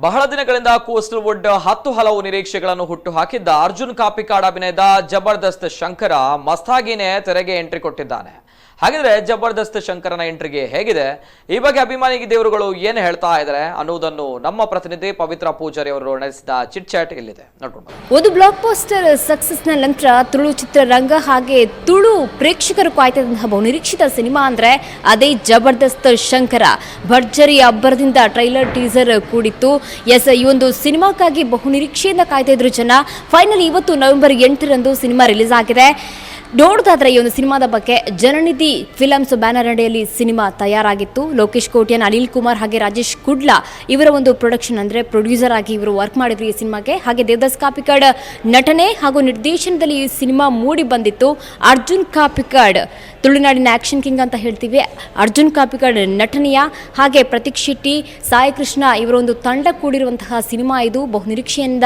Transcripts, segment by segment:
ಬಹಳ ದಿನಗಳಿಂದ coastal wood ಹತ್ತು ಹಲವು ನಿರೀಕ್ಷೆಗಳನ್ನು ಹುಟ್ಟು ಹಾಕಿದ್ದ ಅರ್ಜುನ್ ಕಾಪಿಕಾಡ್ ಅಭಿನಯದ ಜಬರ್ದಸ್ತ್ ಶಂಕರ ಮಸ್ತಾಗಿನೇ ತೆರೆಗೆ ಎಂಟ್ರಿ ಕೊಟ್ಟಿದ್ದಾನೆ. ಹಾಗಿದ್ರೆ ಜಬರ್ದಸ್ತ್ ಶಂಕರನ ಎಂಟ್ರಿಗೆ ಹೇಗಿದೆ, ಈ ಬಗ್ಗೆ ಅಭಿಮಾನಿ ದೇವರುಗಳು ಏನು ಹೇಳ್ತಾ ಇದ್ದಾರೆ ಅನ್ನುವುದನ್ನು ನಮ್ಮ ಪ್ರತಿನಿಧಿ ಪವಿತ್ರ ಪೂಜಾರಿ ಅವರು ನಡೆಸಿದ ಚಿಟ್ ಚಾಟ್ ಇಲ್ಲಿದೆ, ನೋಡ್ಕೊಂಡು ಬನ್ನಿ. ಒಂದು ಬ್ಲಾಕ್ ಬಸ್ಟರ್ ಸಕ್ಸಸ್ನ ನಂತರ ತುಳು ಚಿತ್ರರಂಗ ಹಾಗೆ ತುಳು ಪ್ರೇಕ್ಷಕರು ಕಾಯ್ತಿದ್ದಂತಹ ಬಹುನಿರೀಕ್ಷಿತ ಸಿನಿಮಾ ಅಂದರೆ ಅದೇ ಜಬರ್ದಸ್ತ್ ಶಂಕರ. ಭರ್ಜರಿ ಅಬ್ಬರದಿಂದ ಟ್ರೈಲರ್, ಟೀಸರ್ ಕೂಡಿತ್ತು. ಎಸ್, ಈ ಒಂದು ಸಿನಿಮಾಕ್ಕಾಗಿ ಬಹುನಿರೀಕ್ಷೆಯಿಂದ ಕಾಯ್ತಾ ಇದ್ರು ಜನ. ಫೈನಲಿ ಇವತ್ತು ನವೆಂಬರ್ 8ರಂದು ಸಿನಿಮಾ ರಿಲೀಸ್ ಆಗಿದೆ. ನೋಡೋದಾದ್ರೆ ಈ ಒಂದು ಸಿನಿಮಾದ ಬಗ್ಗೆ, ಜನನಿಧಿ ಫಿಲಮ್ಸ್ ಬ್ಯಾನರ್ ಅಡಿಯಲ್ಲಿ ಸಿನಿಮಾ ತಯಾರಾಗಿತ್ತು. ಲೋಕೇಶ್ ಕೋಟ್ಯಾನ್, ಅನಿಲ್ ಕುಮಾರ್ ಹಾಗೆ ರಾಜೇಶ್ ಕುಡ್ಲಾ ಇವರ ಒಂದು ಪ್ರೊಡಕ್ಷನ್, ಅಂದರೆ ಪ್ರೊಡ್ಯೂಸರ್ ಆಗಿ ಇವರು ವರ್ಕ್ ಮಾಡಿದ್ರು ಈ ಸಿನಿಮಾಗೆ. ಹಾಗೆ ದೇವದಾಸ್ ಕಾಪಿಕಾಡ್ ನಟನೆ ಹಾಗೂ ನಿರ್ದೇಶನದಲ್ಲಿ ಈ ಸಿನಿಮಾ ಮೂಡಿ ಬಂದಿತ್ತು. ಅರ್ಜುನ್ ಕಾಪಿಕಾಡ್, ತುಳುನಾಡಿನ ಆಕ್ಷನ್ ಕಿಂಗ್ ಅಂತ ಹೇಳ್ತೀವಿ, ಅರ್ಜುನ್ ಕಾಪಿಕಾಡ್ ನಟನೆಯ ಹಾಗೆ ಪ್ರತೀಕ್ ಶೆಟ್ಟಿ, ಸಾಯಿ ಕೃಷ್ಣ ಇವರ ಒಂದು ತಂಡ ಕೂಡಿರುವಂತಹ ಸಿನಿಮಾ ಇದು. ಬಹುನಿರೀಕ್ಷೆಯಿಂದ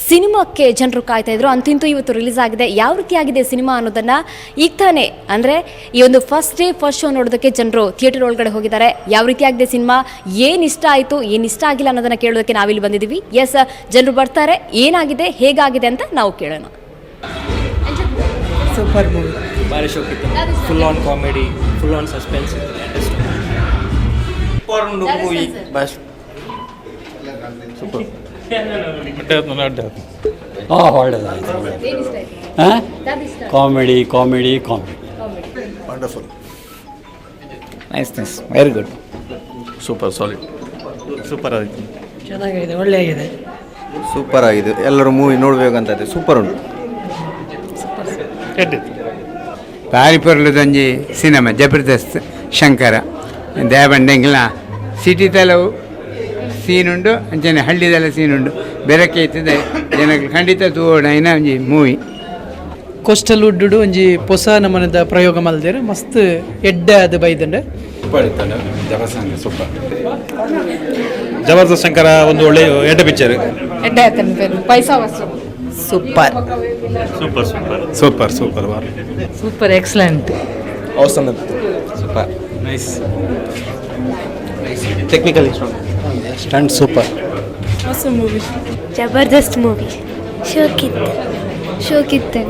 ಸಿನಿಮಾಕ್ಕೆ ಜನರು ಕಾಯ್ತಾ ಇದ್ರು. ಅಂತಿಂತೂ ಇವತ್ತು ರಿಲೀಸ್ ಆಗಿದೆ. ಯಾವ ರೀತಿಯಾಗಿದೆ ಸಿನಿಮಾ ಅನ್ನೋದನ್ನ ಈಗ ತಾನೇ, ಅಂದರೆ ಈ ಒಂದು first day first show ನೋಡೋದಕ್ಕೆ ಜನರು ಥಿಯೇಟರ್ ಒಳಗಡೆ ಹೋಗಿದ್ದಾರೆ. ಯಾವ ರೀತಿಯಾಗಿದೆ ಸಿನಿಮಾ, ಏನು ಇಷ್ಟ ಆಯಿತು, ಏನು ಇಷ್ಟ ಆಗಿಲ್ಲ ಅನ್ನೋದನ್ನ ಕೇಳೋದಕ್ಕೆ ನಾವಿಲ್ಲಿ ಬಂದಿದ್ದೀವಿ. ಎಸ್, ಜನರು ಬರ್ತಾರೆ, ಏನಾಗಿದೆ, ಹೇಗಾಗಿದೆ ಅಂತ ನಾವು ಕೇಳೋಣ. Super movie. ಭಾರಿ ಶೋಕಿತ್ತು. Full on comedy, full on suspense ಇತ್ತು. Super movie. Best. Super. ಹಾಂ, ಒಳ್ಳೆಯದಾಯಿತು. ಹಾಂ, comedy, comedy, comedy. Wonderful. Nice, nice, very good. Super, solid. Super ಆಯಿತು. ಚೆನ್ನಾಗಿದೆ, ಒಳ್ಳೆಯಾಗಿದೆ. ಸೂಪರ್ ಆಗಿದೆ. ಎಲ್ಲರೂ ಮೂವಿ ನೋಡಬೇಕಂತ ಇದೆ. ಸೂಪರ್ ಉಂಟು. ಬಾರಿ ಪೊರ್ಲುದೊಂಜಿ ಸಿನಿಮಾ ಜಬರ್ದಸ್ತ್ ಶಂಕರ. ದೇವಂಡೆಂಗ್ಲ ಸಿಟಿದೆಲ್ಲ ಸೀನ್ ಉಂಡು, ಅಂಚನೆ ಹಳ್ಳಿದೆಲ್ಲ ಸೀನ್ ಉಂಡು. ಬೆರಕೆ ಇತ್ತದೆ ಜನಗಳು ಖಂಡಿತ ತೂವೊಡಾಯಿನ ಒಂಜಿ ಮೂವಿ. ಕೋಸ್ಟಲ್ ವುಡ್ಡು ಒಂಜಿ ಪೊಸ ನಮನದ ಪ್ರಯೋಗ ಮಲ್ದೇರು. ಮಸ್ತ್ ಎಡ್ಡೆ ಅದು ಬೈದಂಡೆ. ಸೂಪರ್. ಜಬರ್ದಸ್ತ್ ಶಂಕರ ಒಂದು ಒಳ್ಳೆ ಎಡ್ಡೆ ಪಿಕ್ಚರ್. ಪೈಸಾ ವಸೂಲ್. Super. Super, super. Super, super. Super, excellent. Awesome. Super. Nice. Technically strong. Stunt super. Jabardasth movie ಶೋಕಿತ್ತು, ಶೋಕಿತ್ತು.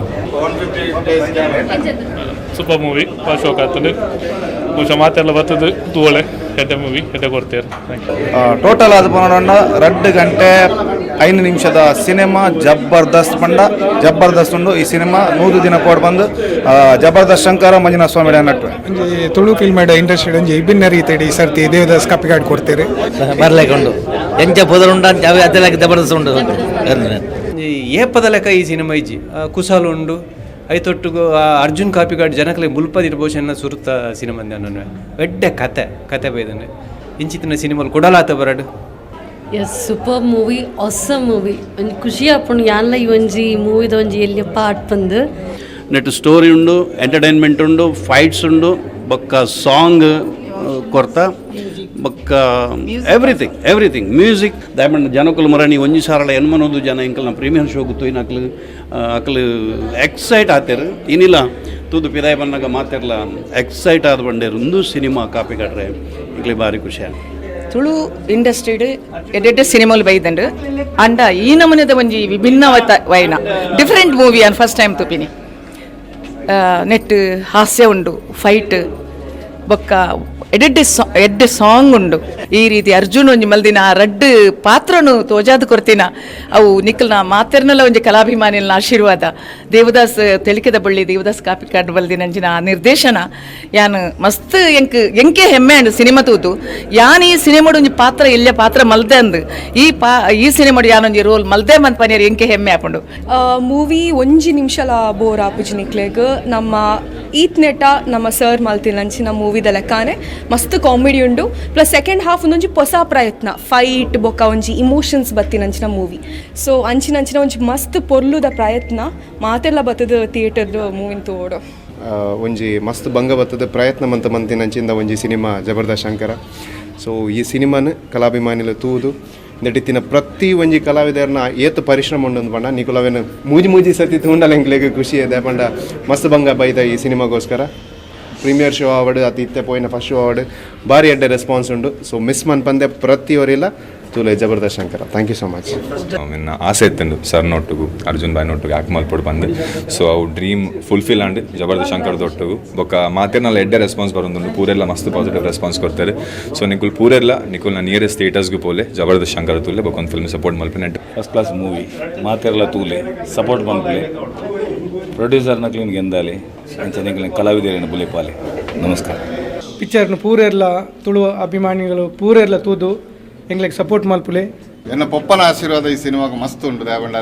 Super movie, ಭಾಳ ಶೋಕ್ ಆಗ್ತದೆ. ಬಹುಶಃ ಮಾತೆಲ್ಲ ಬರ್ತದೆ. ತೂವಳೆ, ಎಡ್ಡೆ ಮೂವಿ, ಎಡ್ಡೆ ಕೊಡ್ತೇವೆ. Thank you. Total ಆದ ಪನೋಡ 2 ಗಂಟೆ 5 ನಿಮಿಷದ ಸಿನಿಮಾ ಜಬರ್ದಸ್ತ್ ಪಂಡ ಜಬರ್ದಸ್ತ್ ಉಂಡು. ಈ ಸಿನಿಮಾ 100 ದಿನ ಪೋಡ್ ಬಂದು ಜಬರ್ದಸ್ತ್ ಶಂಕರ ಮಂಜುನಾಥ ಸ್ವಾಮಿ ನಟ್ಟು. ಒಂಜಿ ತುಳು ಫಿಲ್ಮ್ ಇಂಡಸ್ಟ್ರಿ ಒಂಜಿ ವಿಭಿನ್ನ ರೀತಿಯಲ್ಲಿ ಈ ಸರ್ತಿ ದೇವದಾಸ್ ಕಪ್ಪಿಗಾಡ್ ಕೊಡ್ತೀರಿ. ಬರ್ಲೇಕೊಂಡು ಎಂಚ ಪೊದಲು ಉಂಡು ಅಂತ ಅದೆಲ್ಲ ಜಬರ್ದಸ್ತ್ ಉಂಟು. ಏಪದ ಲೆಕ್ಕ ಈ ಸಿನಿಮಾ ಇಜ್ಜಿ. ಕುಸಾಲ್ ಉಂಡು. ಐತೊಟ್ಟುಗು ಆ ಅರ್ಜುನ್ ಕಾಪಿಗಾಡ್ ಜನಕ್ಲೆ ಮುಲ್ಪದಿರ ಬಹುಶಃ ಸುರುತ ಸಿನಿಮಾ ನಾನು. ಎಡ್ಡೆ ಕತೆ ಕತೆ ಬೈದನೆ. ಇಂಚಿತ್ತಿನ ಸಿನಿಮಾಲ್ ಕುಡಲಾತ ಬರಡು. Yes, super movie, awesome movie. ಒಂಜಿ ಖುಷಿ ಆಪುಂಡು ಯಾನ್ಲ ಈ ಒಂಜಿ ಮೂವಿದ ಒಂಜಿ ಎಲ್ಯ ಪಾರ್ಟ್ ಪಂದು. ನೆಟ್ ಸ್ಟೋರಿ ಉಂಡು, ಎಂಟರ್ಟೈನ್ಮೆಂಟ್ ಉಂಡು, ಫೈಟ್ಸ್ ಉಂಡು, ಬೊಕ್ಕ ಸಾಂಗ್ ಕೊರ್ತ, ಬೊಕ್ಕ everything, everything, music. ದಯಮಂಡ ಜನಕುಲು ಮರಣಿ 1180 ಜನ ಎಂಕಲ್ನ ಪ್ರೀಮಿಯರ್ ಶೋ ತೂಯಿನಕ್ಲು ಅಕ್ಲು ಎಕ್ಸೈಟ್ ಆತೇರು. ಇನಿಲ್ಲ ತೂದು ಪಿದಾಯ ಬನ್ನಾಗ ಮಾತೆರ್ಲ ಎಕ್ಸೈಟ್ ಆದ ಬಂಡೇರು. ಒಂದು ಸಿನಿಮಾ ಕಾಪಿ ಕಟ್ರೆ ಇಂಕ್ಲೆ ಭಾರಿ ಖುಷಿ ಆಂಡ್. ತುಳು ಇಂಡಸ್ಟ್ರಿಡ್ ಎಡ್ಡೆಡ್ಡೆ ಸಿನಿಮಾಲು ಬೈದಂಡು. ಅಂಡ ಈ ನಮೂನೆದ ಒಂಜಿ ವಿಭಿನ್ನವತ ವೈನ ಡಿಫರೆಂಟ್ ಮೂವಿ ಅನ್ ಫಸ್ಟ್ ಟೈಮ್ ತುಪಿನಿ. ನೆಟ್ ಹಾಸ್ಯ ಉಂಡು, ಫೈಟ್, ಬೊಕ್ಕ ಎಡ್ಡೆಡ್ಡೆ ಸಾ ಎಡ್ಡೆ ಸಾಂಗ್ ಉಂಡು. ಈ ರೀತಿ ಅರ್ಜುನ್ ಒಂಜಿ ಮಲ್ದಿನ ಆ ರಡ್ಡ್ ಪಾತ್ರನು ತೋಜಾದ್ ಕೊರ್ತಿನ ಅವು ನಿಕ್ಕಲ್ನ ಮಾತೆರ್ನಲ ಒಂಜಿ ಕಲಾಭಿಮಾನಿಲ್ನ ಆಶೀರ್ವಾದ. ದೇವದಾಸ್ ತೆಲಿಕೆದ ಬಳ್ಳಿ ದೇವದಾಸ್ ಕಾಪಿಕಾಡ್ ಬಲ್ದಿನಂಚಿನ ಆ ನಿರ್ದೇಶನ ಯಾನ್ ಮಸ್ತ್ ಎಂಕ್ ಎಂಕೆ ಹೆಮ್ಮೆ ಅಂಡ್. ಸಿನಿಮಾ ತೂತು ಯಾನ್ ಈ ಸಿನಿಮಾಡ್ ಒಂಜಿ ಪಾತ್ರ ಎಲ್ಯ ಪಾತ್ರ ಮಲ್ದೆ ಅಂದ್ ಈ ಸಿನಿಮಾಡ್ ಯಾನೊಂಜಿ ರೋಲ್ ಮಲ್ದೆ ಮಂತ್ ಪನಿಯರ್ ಎಂಕೆ ಹೆಮ್ಮೆ ಆಪುಂಡು. ಮೂವಿ ಒಂಜಿ ನಿಮಿಷಲ ಬೋರ್ ಆಪುಜಿ ನಿಕ್ಲೆಗ್. ನಮ್ಮ ಈತ್ ನೆಟ ನಮ್ಮ ಸರ್ ಮಲ್ತಿನಂಚಿನ ಮೂವಿದ ಲೆಕ್ಕಾನೆ ಮಸ್ತ್ ಕಾಮಿಡಿ ಉಂಡು. Plus second half ಒಂದೊಂಜಿ ಹೊಸ ಪ್ರಯತ್ನ, ಫೈಟ್ ಬೊಕ್ಕ ಒಂಜಿ ಇಮೋಷನ್ಸ್ ಬತ್ತಿನಂಚಿನ ಮೂವಿ. ಸೊ ಅಂಚಿನಂಚಿನ ಒಂಜಿ ಮಸ್ತ್ ಪೊರ್ಲುದ ಪ್ರಯತ್ನ. ಮಾತೆಲ್ಲ ಬತ್ತದ ಥಿಯೇಟರ್ ಮೂವಿನ ತೋಡು. ಒಂಜಿ ಮಸ್ತ್ ಭಂಗ ಬತ್ತದ ಪ್ರಯತ್ನ ಮಂತ ಮಂತಿನಂಚಿಂದ ಒಂಜಿ ಸಿನಿಮಾ ಜಬರ್ದಸ್ತ್ ಶಂಕರ. ಸೊ ಈ ಸಿನಿಮಾನ ಕಲಾಭಿಮಾನಿಲು ತೂದು ನಟಿತ್ತಿನ ಪ್ರತಿ ಒಂಜಿ ಕಲಾವಿದರ್ನ ಏತ್ ಪರಿಶ್ರಮ ಉಂಡು ಪಂಡ ನಿಕುಲವೇನು ಮೂಜಿ ಮೂಜಿ ಸತಿ ತೂಂಡಲ ಎಂಕ್ಲೆಗ್ ಖುಷಿ ಇದೆ ಪಂಡ ಮಸ್ತ್ ಭಂಗ ಬೈದ. ಈ ಸಿನಿಮಾಗೋಸ್ಕರ ಪ್ರೀಮಿಯರ್ ಶೋ ಆವಡ್ ಅತಿ ಇತ್ತೆ ಪೋಯಿನ ಫಸ್ಟ್ ಶೋ ಆವಡ್ ಭಾರಿ ಎಡ್ಡೆ ರೆಸ್ಪಾನ್ಸ್ ಉಂಡು. ಸೊ ಮಿಸ್ ಮನ್ಪಂದೆ ಪ್ರತಿ ಒರಿಲ ತೂಲೆ Jabardasth Shankara. Thank you so much. ಮೆನ್ನ ಆಸೆ ಇತ್ತಂಡು ಸರ್ ನೊಟ್ಟುಗು ಅರ್ಜುನ್ ಬಾಯ್ ನೊಟ್ಟುಗು ಆ್ಯಕ್ಟ್ ಮಲ್ಪೊಡು ಬಂದು. ಸೊ ಅವು ಡ್ರೀಮ್ ಫುಲ್ಫಿಲ್ ಆಂಡ್ ಜಬರ್ದಸ್ತ್ ಶಂಕರ್ ದೊಟ್ಟುಗು. ಬೊಕ್ಕ ಮಾತೆರ್ನಲ್ಲ ಎಡ್ಡೆ ರೆಸ್ಪಾನ್ಸ್ ಬರೊಂದುಂಡು, ಪೂರೆಲ್ಲ ಮಸ್ತ್ ಪಾಸಿಟಿವ್ ರೆಸ್ಪಾನ್ಸ್ ಕೊರ್ತಾರೆ. ಸೊ ನಿಕುಲ್ ಪೂರೆಲ್ಲ ನಿಕುಲ್ನ ನಿಯರೆಸ್ಟ್ ಥಿಯೇಟರ್ಸ್ಗೂ ಪೋಲೆ, ಜಬರ್ದಸ್ತ್ ಶಂಕರ್ ತೂಲೆ, ಬೊಕ್ಕ ಒಂದು ಫಿಲ್ಮ್ ಸಪೋರ್ಟ್ ಮಲ್ಪಿನ. ಫಸ್ಟ್ ಕ್ಲಾಸ್ ಮೂವಿ, ಮಾತೆರ್ಲ ತೂಲೆ, ಸಪೋರ್ಟ್ ಮಲ್ಪುಲೆ, ಪ್ರೊಡ್ಯೂಸರ್ ನಕ್ಲಿನ್ ಗೆಂದಾಲೆ, ಅಂಚ ನಿಕ್ಲಿನ ಕಲಾವಿದರೇನು ಬುಲೆಪಾಲೆ. ನಮಸ್ಕಾರ. ಪಿಕ್ಚರ್ನ ಪೂರೆರ್ಲ ತುಳು ಅಭಿಮಾನಿಗಳು ಪೂರೆರ್ಲ ತೂದು ಎಂಗ್ಲೆಗ್ ಸಪೋರ್ಟ್ ಮಲ್ಪುಲೆ. ಎನ್ನ ಪೊಪ್ಪನ ಆಶೀರ್ವಾದ ಈ ಸಿನಿಮಾಗ ಮಸ್ತ್ ಉಂಡು. ದಾಯೆಪಂಡ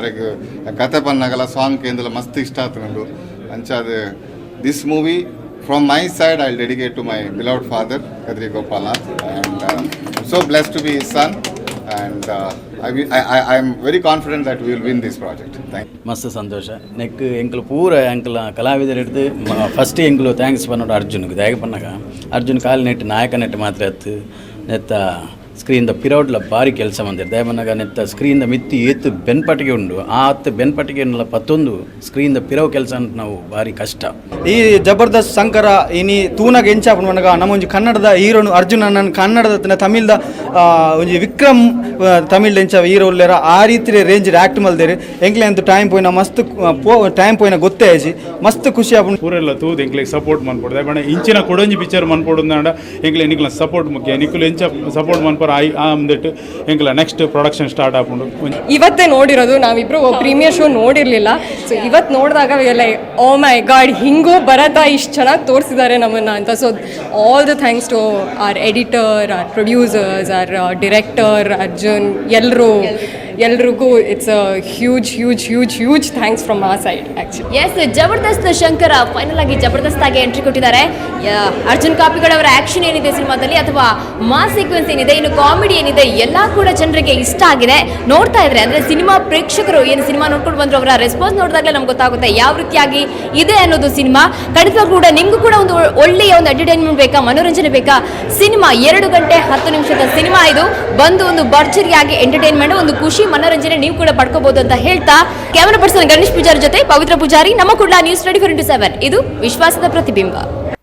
ಕತೆ ಪನ್ನಗಲ ಸಾಂಗ್ ಕೇಂದ್ರ ಮಸ್ತ್ ಇಷ್ಟ ಆತುಂಡು. ಅಂಚಾದ this movie from my side I dedicate to my beloved father Kadri Gopalnath, and so blessed to be son, and I am very confident that we will win this project. Thank ಮಸ್ತ್ ಸಂತೋಷ. ನೆಕ್ ಎಂಕುಲು ಪೂರ ಎಂಕಲ ಕಲಾವಿದರು ಹಿಡ್ದು first ಎಂಕುಲು thanks ಪನ್ನೋಡು ಅರ್ಜುನ್ಗೆ. ದಾಯೆ ಪನ್ನಗ ಅರ್ಜುನ್ ಕಾಲು ನೆಟ್ಟು ನಾಯಕ ನೆಟ್ಟು ಮಾತ್ರ ಎತ್ತು ನೆತ್ತ ಸ್ಕ್ರೀನ್ದ ಪಿರೌಡ್ಲ ಭಾರಿ ಕೆಲಸ ಮಂದಿರ. ದಾಯೆ ಪನ್ನಗ ನೆತ್ತ ಸ್ಕ್ರೀನ್ದ ಮಿತ್ತಿ ಏತು ಬೆನ್ಪಟ್ಟಿಗೆ ಉಂಡು, ಆ ಹತ್ತು ಬೆನ್ಪಟ್ಟಿಗೆ ಪತ್ತೊಂದು ಸ್ಕ್ರೀನ್ದ ಪಿರವು ಕೆಲಸ ಅಂತ ನಾವು ಭಾರಿ ಕಷ್ಟ. ಈ ಜಬರ್ದಸ್ತ್ ಶಂಕರ ಇನಿ ತೂನಾಗ ಎಂಚ ಪನ್ಪನಗ ನಮ್ಮೊಂಜಿ ಕನ್ನಡದ ಹೀರೋನು ಅರ್ಜುನ್ ಅಣ್ಣನ್ ಕನ್ನಡದ ತಮಿಳ್ದ ಒಂಜಿ ವಿಕ್ರಮ್ ತಮಿಳ್ ಎಂಚ ಹೀರೋ ಉಲ್ಲೇರ ಆ ರೀತಿ ರೇಂಜ್ ಆ್ಯಕ್ಟ್ ಮಲ್ದೇರು. ಎಂಕ್ಲೆ ಅಂತೂ ಟೈಮ್ ಪೋಯಿನ ಮಸ್ತ್ ಟೈಮ್ ಪೋಯಿನ ಗೊತ್ತೇ ಆಯ್ಜಿ, ಮಸ್ತ್ ಖುಷಿ ಆಪುಂಡು. ಪೂರೆಲ್ಲ ತೂದು ಎಂಕ್ಲೆಗ್ ಸಪೋರ್ಟ್ ಮನ್ಪೊಡು. ದಾಯೆ ಇಂಚಿನ ಕೊಡೊಂಜಿ ಪಿಕ್ಚರ್ ಮನ್ಪೊಡು ಎಂಕ್ಲೆ ನಿಕ್ಲ ಸಪೋರ್ಟ್ ಮುಖ್ಯ. ನಿಕುಲು ಎಂಚ ಸಪೋರ್ಟ್ ಮನ್ಪರ ಆಯ್ ಅಂದಿಟ್ಟು ಎಂಕ್ಲ ನೆಕ್ಸ್ಟ್ ಪ್ರೊಡಕ್ಷನ್ ಸ್ಟಾರ್ಟ್ ಆಪುಂಡು. ಇವತ್ತೇ ನೋಡಿರೋದು ನಾವಿಬ್ರು, ಪ್ರೀಮಿಯರ್ ಶೋ ನೋಡಿರಲಿಲ್ಲ. ಸೊ ಇವತ್ತು ನೋಡಿದಾಗ ಓ ಮೈ ಗಾಡ್, ಹಿಂಗೂ ಬರತ್ತಾ, ಇಷ್ಟು ಚೆನ್ನಾಗಿ ತೋರಿಸಿದ್ದಾರೆ ನಮ್ಮನ್ನು ಅಂತ. So all the thanks to our editor, our producers, our director Arjun, ಎಲ್ರಿಗೂ it's a huge huge huge huge thanks from our side actually. Yes, Jabardasth Shankara final ಆಗಿ ಜಬರ್ದಸ್ತ್ ಆಗಿ ಎಂಟ್ರಿ ಕೊಟ್ಟಿದ್ದಾರೆ. ಅರ್ಜುನ್ ಕಾಪಿಕಾಡ್ ಅವರ ಆಕ್ಷನ್ ಏನಿದೆ ಸಿನಿಮಾದಲ್ಲಿ, ಅಥವಾ ಮಾಸ್ ಸೀಕ್ವೆನ್ಸ್ ಏನಿದೆ, ಇನ್ನು ಕಾಮಿಡಿ ಏನಿದೆ, ಎಲ್ಲ ಕೂಡ ಜನರಿಗೆ ಇಷ್ಟ ಆಗಿದೆ. ನೋಡ್ತಾ ಇದ್ರೆ ಅಂದ್ರೆ ಸಿನಿಮಾ ಪ್ರೇಕ್ಷಕರು ಏನು ಸಿನಿಮಾ ನೋಡ್ಕೊಂಡು ಬಂದ್ರು ಅವರ ರೆಸ್ಪಾನ್ಸ್ ನೋಡಿದಾಗಲೇ ನಮ್ಗೆ ಗೊತ್ತಾಗುತ್ತೆ ಯಾವ ರೀತಿಯಾಗಿ ಇದೆ ಅನ್ನೋದು ಸಿನಿಮಾ. ಖಂಡಿತವಾಗ್ಲೂ ಕೂಡ ನಿಮಗೂ ಕೂಡ ಒಂದು ಒಳ್ಳೆಯ ಒಂದು ಎಂಟರ್ಟೈನ್ಮೆಂಟ್ ಬೇಕಾ, ಮನೋರಂಜನೆ ಬೇಕಾ, ಸಿನಿಮಾ 2 ಗಂಟೆ 10 ನಿಮಿಷದ ಸಿನಿಮಾ ಇದು. ಬಂದು ಒಂದು ಭರ್ಜರಿಯಾಗಿ ಎಂಟರ್ಟೈನ್ಮೆಂಟ್, ಒಂದು ಖುಷಿ ಮನೋರಂಜನೆ ನೀವು ಕೂಡ ಪಡ್ಕೋಬಹುದು ಅಂತ ಹೇಳ್ತಾ ಕ್ಯಾಮರಾ ಪರ್ಸನ್ ಗಣೇಶ್ ಪೂಜಾರಿ ಜೊತೆ ಪವಿತ್ರ ಪೂಜಾರಿ, ನಮ್ಮ ಕುಡ್ಲ ನ್ಯೂಸ್ 24x7. ಇದು ವಿಶ್ವಾಸದ ಪ್ರತಿಬಿಂಬ.